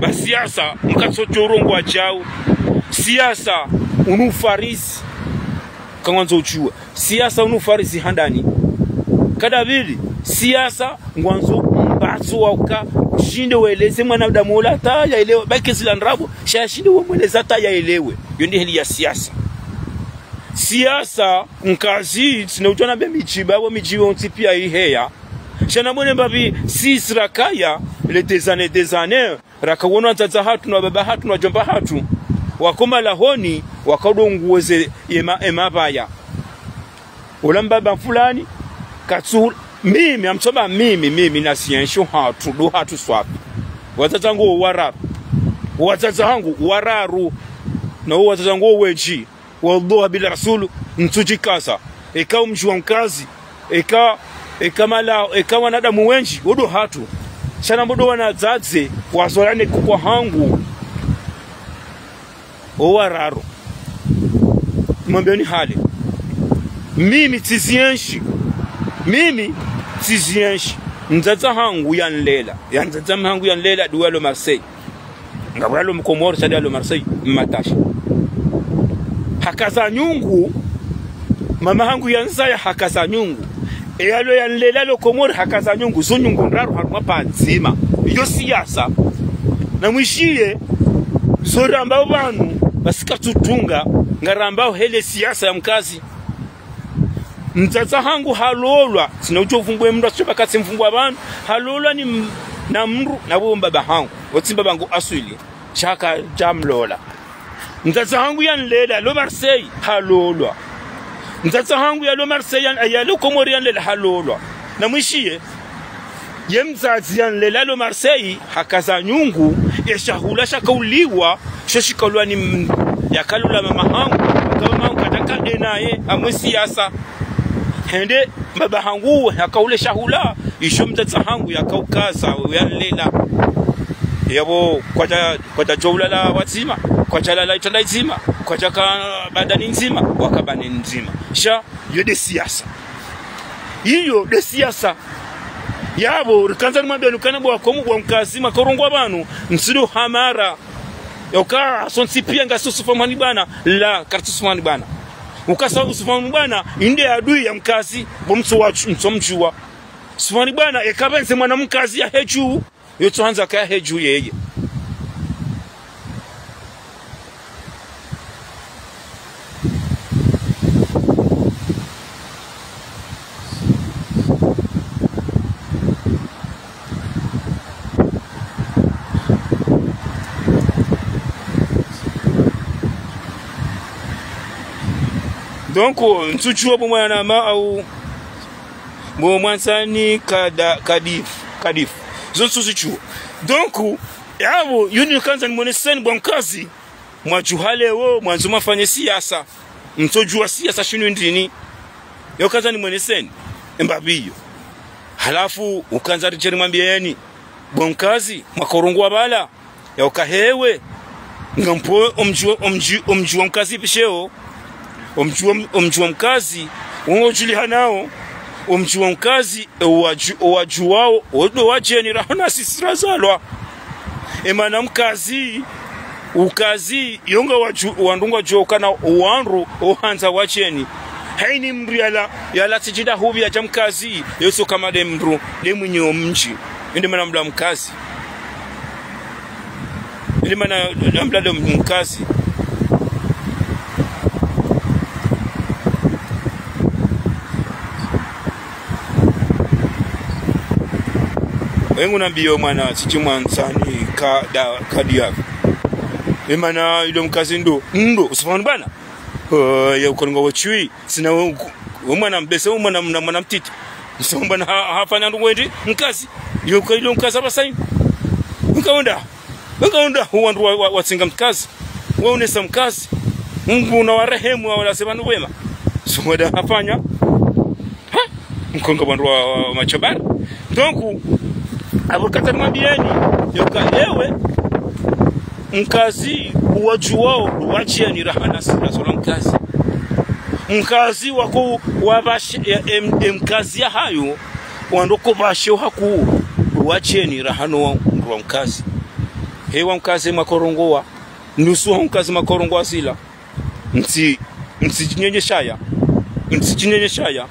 Ba siasa, mkatsodjuwa urongowa djau. Siasa, unu ufarisi. Kangwandzo udjuwa. Siasa unu ufarisi handani. Kadabili, siasa ngwandzo mbatso wa uka, ushinde weleze mwanadamu ola hata yaelewe, ba ke zila ndrabo, sha shinde wemweleza hata yaelewe. Yo nde heli ya siasa. Siasa, Mkazi, tsina udjuwa nambe midji, ba wo midji wontsi piya iheya. Sha namwone mbapvi, sisi rakaya, le des années, des années, rakawona wadzadze hatru na wababa hatru na wadjomba hatru, wako malahoni, wakadunguwa ze ema, emapvaya. Ola mbaba mfulani, katsu, mimi, amtsomba mimi, mimi nasi enshi hatru, ndo hatru swafi. Wadzadze hangu wararu. Wadzadze hangu wararu. Na wo wadzadze hangu wendji. Wallahi bila rasulu, ntsudjikaza. Eka omdji wa Mkazi, eka, eka mala, eka wanadamu wendji, wo ndo hatru. Sha nambo ndo wanadzadze, wazolane kukwa hangu. Owararu. Mwambieni hale. Mimi tsizienshi. Mimi tsizienshi. Mdzadze hangu yanlela. Ya mdzadze hangu yanlela, ndo yalo Marseille. Ngapvo yalo Mkomori, sha ndo yalo Marseille, mmatasha. Hakaza nyungu, mama hangu yanizaya hakaza nyungu. Eyalo yanlela lo Komori hakaza nyungu, zo nyungu ndraru harumwa pvadzima. Yo siasa. Namwishiye, zo rambao pvanu, basi katsudunga, ngarambao hele siasa ya Mkazi. Mdzadze hangu halolwa, tsina udjo vumbwe mndru, asitsopvaka tsi mvumbwa pvanu, halolwa ni m-, na mndru, na wo mbaba hangu, wo tsi mbaba hangu aswili, sha kadjamlola. Mdzadze hangu yanilela, lo Marseille, halolwa. Mdzadze hangu yalo Marseille, yan-, yalo Komori yanilela, halolwa. Na mwishiye, ye mdzadze yanilela lo Marseille, hakaza nyungu, ye shahula shakauliwa, sho shikalwa ni m-, yakalula mama hangu, ka mama hangu kadjaka enaye, hamwe siasa. Hende, mbaba hangu, hakaule shahula, isho mdzadze hangu, yakaukaza, yanilela. Yapvo, kwadja, kwadjadjo ulala wadzima, kwadjalala itranda idzima, kwadjaka badani ndzima, waka badani ndzima. Sha, iyo nde siasa. Iyo nde siasa. Yapvo, rikandza nimwambiye nukana bo wakomori bo wamkazi mwakorongowa pvanu, mtsido hamara. Yoka, sontsi piya ngasi Yusufu Muhani Bwana, la, karitsi Yusufu Muhani Bwana. Ukasa Yusufu Muhani Bwana, inde adui ya mkazi, bo mtso wa, mtso mdjuwa. Yusufu Muhani Bwana, eka pvendze mwana mkazi yahe dju, yotso handza ka yahe dju yeye. Donc, ntsudjuwa bo mwanama au bo mwandzani kada-, kadif, kadif. Zo ntsuzidjuwa. Donc, yapvo, yinu kandza nimwoneseni bo wamkazi, mwadjuha leo, mwandzo mwafanye siasa. Mtsodjuwa siasa shinu ndrini. Yo kandza nimwoneseni, embapvi iyo. Halafu, ukandza ridje rimwambiyeni, bo wamkazi, mwakorongowa pvala, yauka hewe, ngampo omdji wa, omdji, omdji wa mkazi pvisheo, omdji wa, omdji wa mkazi, wongo udjulihanao, omdji wa mkazi, e wadju-, owadjuwao, odo wadjeni, raha na sisi razalwa. Emana mkazi, ukazi, yonga wadju-, wandru ngwadjuwa ukana owandru, ohandza wadjeni. Hayini mndru yala, yala tsidjinda hupvi yadja mkazi, yotso kama nde mndru, nde mwinyi omdji. Inde mana mla mkazi. Inde mana mla mkazi. Wengu nambiyo mwana, tsidji mwandzani ka da, kadiya. Emana ilo mkazi ndo, ndo, Yusufu Muhani Bwana. Eh, ya ukalunga wa chui. Tsina we, we mwana mbese, we mwana, mwana, mwana mtiti. Msomba na ha-, hafanya ndrongo ndri, mkazi. Yo kailo mkazi hapvasa yini. Nkaonda. Nkaonda, wandru wa, wa, watsinga mkazi. Waonesa mkazi. Mungu na warehemu, wawalaze pvanu pvwema. Msomba da hafanya. Ha? Mkonga wandru wa, wa, wa machabari. Donc, apvo kata nimwambiyeni, yoka ewe, mkazi, owadjuwao, wadjeni raha na sisi razalwa mkazi. Mkazi wako wapvashe, ya, em, em, mkazi yahayo, wandru ko pvashe ohaku, wadjeni raha no wa, wa mkazi. Hewa mkazi mwakorongowa, nusu wa mkazi mwakorongowa zila. Mtsi, mtsidjinyenye shaya. Mtsidjinyenye shaya.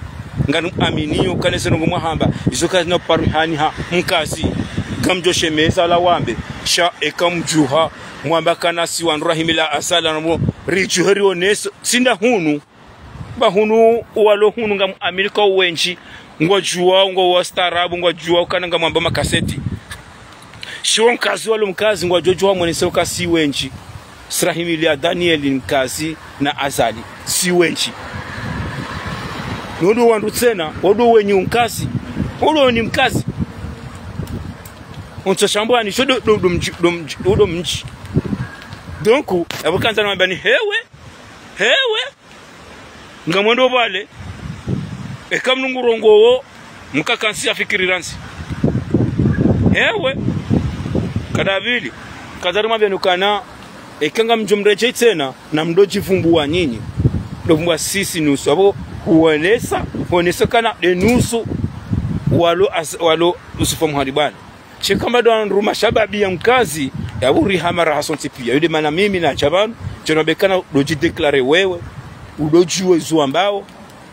Ngam aminiyo kana ze ndrongo mwahamba. Izo kazina parihani ha mkazi. Kamdjo shemeza la wambe. Sha eka mdjuha. Mwamba kana si wandru rahimila asala na mwo. Ridjuhe rioneso. Tsi nda hunu. Ba hunu walo hunu ngam amini ka wendji. Ngwadjuwa, ngwa wastaarabu, ngwadjuwa, ukana ngamwamba makaseti. Sho mkazi walo mkazi ngwadjodjo wamwonese uka si wendji. Sirahimili ya Daniel mkazi na Azali. Si wendji. Nodo wandru tsena, wodo wenyi mkazi. Wodo wenyi mkazi. Ontso shambwani, sho do, do, do mdji, do mdji, do mdji. Donc, apvo kandza namwambani hewe, hewe, ngamwendo pvale, eka mnungu rongowo, mkakantsi afikiri randzi. Ewe, kadavili, kazari mwabianu kana, eka ngamdjo mredjei tsena, na mdo djivumbuwa nyinyi. Mdo vumbuwa sisi nusu. Apvo huonesa, huonesa kana de nusu walo as-, walo usufa muharibani. Sheka mba ndo wandru mashababi ya mkazi, ya uri hamara hasontsi pia. Yo de mana mimi nadja pvanu, djona bekana ndo djidéclarer wewe, udo djuwa izo wambao,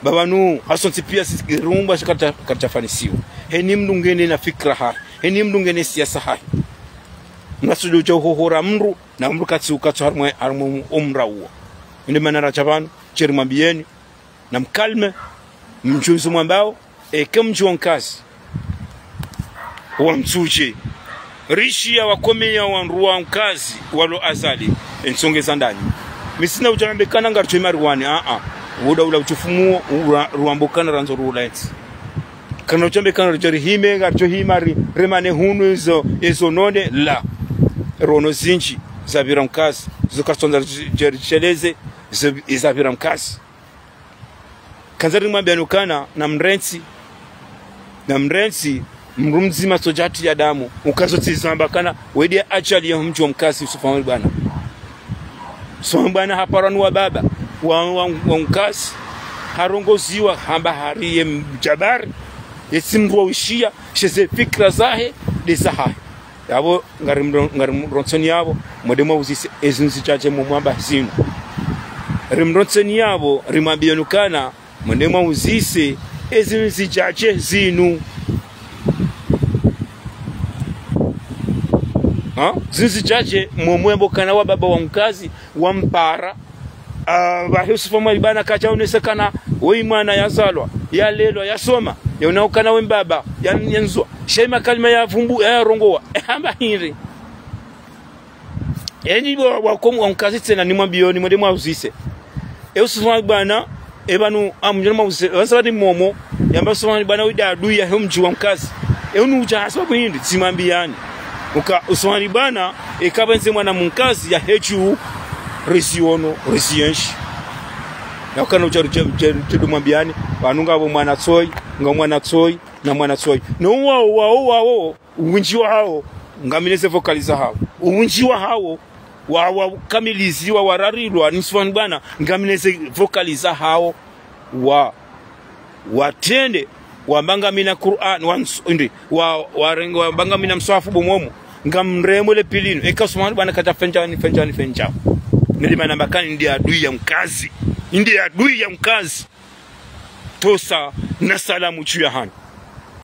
ba pvanu hasontsi pia sisi irumba shikata, kata fanisiwa. Heni mndru ngena fikira hahe, heni mndru ngena siasa hahe. Mnasudu dja uhohora mndru, na mndru katsi ukatsu harumwa, harumwa omra uwo. Yo de mana radja pvanu, sheri mwambieni, na mkalme, Mdjuzi mwambao, eke mdji wa Mkazi, wa Mtsudje. Rishiya wakomeya wandru wa Mkazi, walo Azali, entsonge za ndani. Mi tsina udja nambe kana ngaridjo hima riwane, a-a. Woda ula utsufumuo, ura-, ruambo kana randzo rula entsi. Kana udja nambe kana ridjo rihime, ngaridjo hima ri-, remane hunu ezo, ezo none, la. Rono zindji, zapvira Mkazi, zo karitsondza ri-, ri-, risheleze, zo, zapvira Mkazi. Kandza rimwambia nukana, namrentsi, namrentsi, mdru mdzima tso djati ya damu, ukazo tsi zamba kana, wede ajali ya mdji wa Mkazi, Yusufu Hamadi Bwana. Yusufu Hamadi Bwana haparwa ni wababa, wa, wa, wa Mkazi, harongoziwa, hamba hari ye mdjabari, ye tsi mdru wa wishiya, she ze fikira zahe, nde zahahe. Yapvo, ngarimro-, ngarimrontsoni yapvo, mwende mwauzise ezinu zidjadje mwamwamba zinu. Rimrontsoni yapvo, rimwambie nukana, mwende mwauzise ezinu zidjadje zinu. Ha? Zinu zidjadje mwamwambo kana wababa wa Mkazi, wampara, ah, pvahe Yusufu Hamadi Bwana kadjaonesa kana, woyi mwana yazalwa, yalelwa, yasoma, yaona ukana we mbaba, ya-, yandzwa. Sha ye makalima yavumbu, yayarongowa. Ehamba hindri. Enyi bo wa-, wa-, wa Mkazi tsena nimwambioni, mwende mwauzise. E Yusufu Hamadi Bwana, e pvanu, amdjoni mwauzise, pvanu sababu momo, yamba Yusufu Hamadi Bwana wida adui yahe mdji wa Mkazi. E unu udja ha sababu hindri, tsimwambiani. Uka Yusufu Hamadi Bwana, eka pvendze mwana Mkazi yahe dju, risiono, risienshi. Na ukana udja, udja, udja, udja mwambiani, pvanu ngapvo mwana tsoyi, nga mwana tsoyi, na mwana tsoyi. No wao, wao, wao, uwindji wahawo, ngamina ze vocal zahawo. Uwindji wahawo, wa, wakamiliziwa, wararilwa, ni Yusufu Hamadi Bwana, ngamina ze vocal zahawo, wa, watrende, wamba ngamina Qur'an, wa ns-, indi, wa, warenge, wamba ngamina mswahafu bo momo, ngamremo le pvi linu, eka Yusufu Hamadi Bwana kadja fendjani, fendjani, fendjani. Nili mana mbakani ndi adui ya Mkazi, ndi adui ya Mkazi. Tosa na salamu dju yahanyu.